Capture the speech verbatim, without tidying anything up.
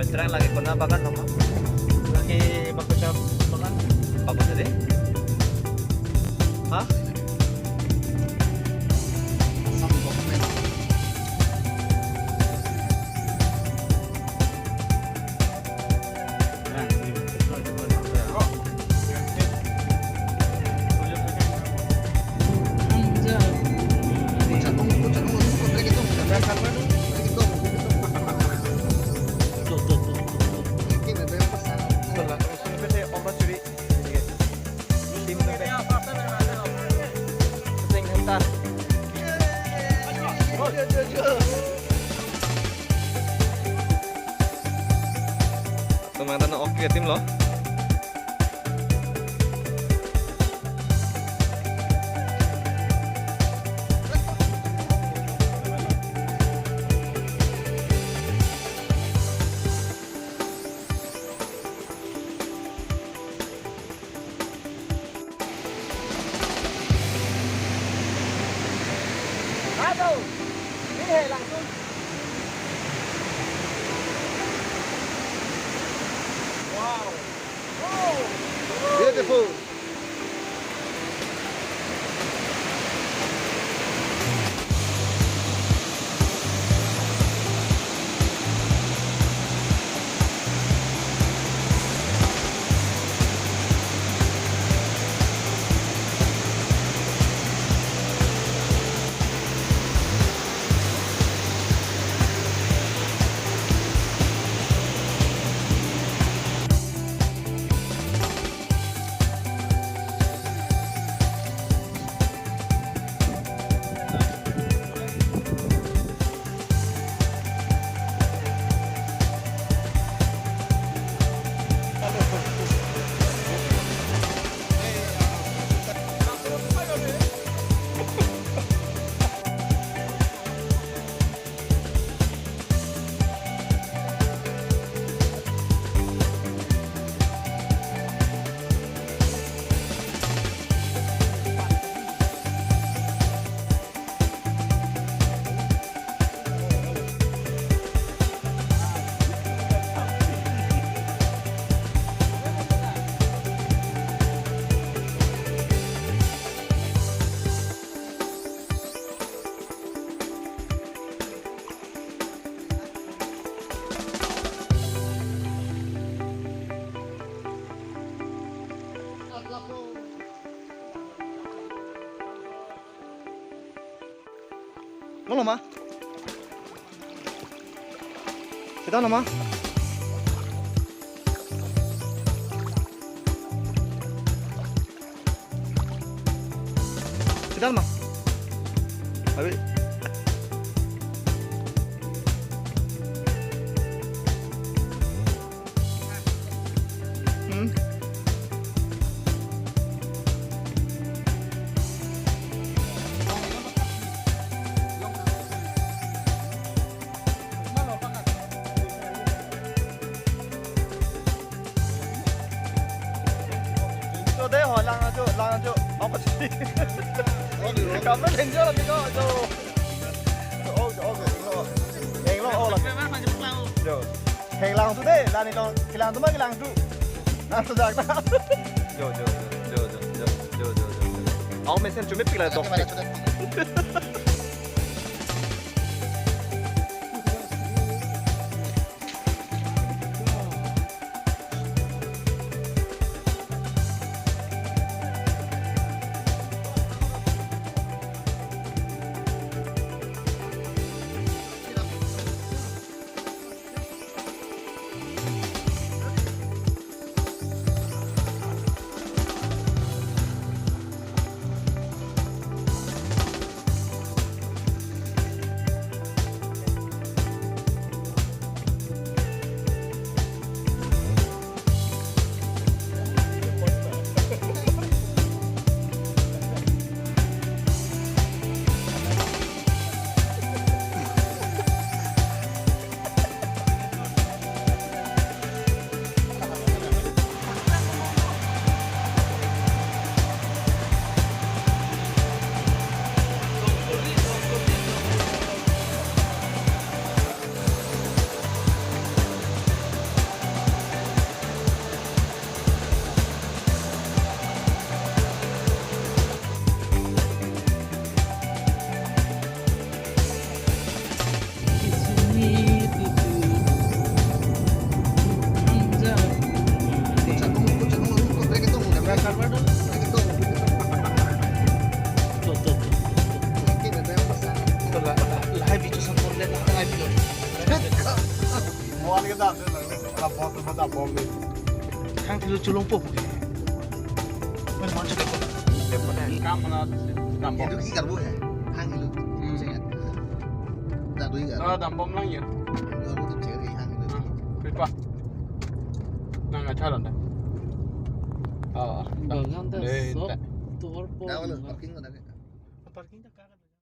Restaurant lake konat bagan lo ma? Lake Bakutha bagan. Bagus tadi. Hah? Asam government. Teman-teman, oke, tim lo. Aduh, ini langsung. Wow. Wow. Beautiful. Molo ma? Kita nama? Sedang ma? Abi. Hmm. So, dei ho, lang ajo, lang ajo. Ako si. Kamu enjoy lagi ko, jo. Oh, oh, oh. Heng lo, oh, lagi. Jo. Heng lang tu dei, lani long, kilang tu ma kilang tu. Nang tu dak ta. Jo, jo, jo. Ako mesen cumi pila dok. Hang thilo cholongpo. Mana mana cholongpo. Kam mana dambom. Itu ki karbo hai. Hang hilo. Hmm. Cek. Dak dui kar. Ah, dambom lang ya. Dua puluh tujuh hari hang hilo. Pipa. Nang acha landa. Oh, dah. Bang, anda deh, sok tak. Tuor po. Dah, mana parking mana? Parking tak.